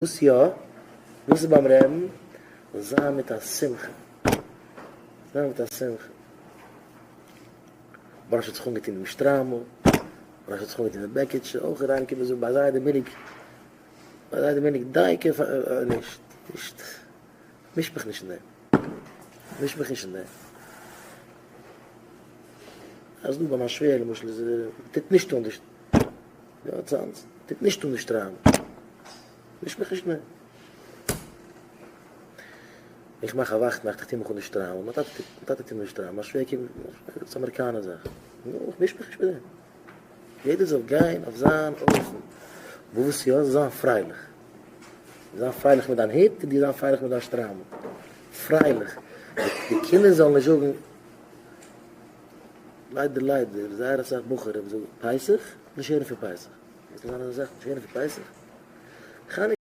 וואס יא? וואס איז ביים רעבן? זאל זיין מיט א שמחה. זיין מיט א שמחה. מוהרא"ש האט זיך אנגעטון דעם שטריימל, מוהרא"ש האט זיך אנגעטון די בעקיטשע, אויך איז איינער קומען זאגן ביי זיי די מנהג, ביי זיי די מנהג דייקא פאר נישט, נישט, מיש מיך נישט אין דעם, מיש מיך נישט אין דעם. אז דא ביי מיין שווער למשל איז טוט נישט אן די, יא צאנז, טוט נישט אן די שטריימל. מיש מיך נישט מער. איך מאך א וואכטנאכט, איך טו מיך אן די שטריימל, מיין טאטע טוט, מיין טאטע טוט אן די שטריימל, מיין שווער קומט, ס'איז אמעריקאנער זאך. נו, איך מיש מיך נישט מיט דעם. יעדער זאל גיין אויף זיין אופן. וואס יא, זאל זיין פרייליך. זיין פרייליך מיט דיין הוט, און דו זיין פרייליך מיט דיין שטריימל. פרייליך. די קינדער זאלן נישט זאגן, ליידער ליידער, זייער אסאך בחורים זאגן, פסח? נישט הערן פון פסח. וואס איז אזא זאך, נישט הערן פון פסח? חנוכה.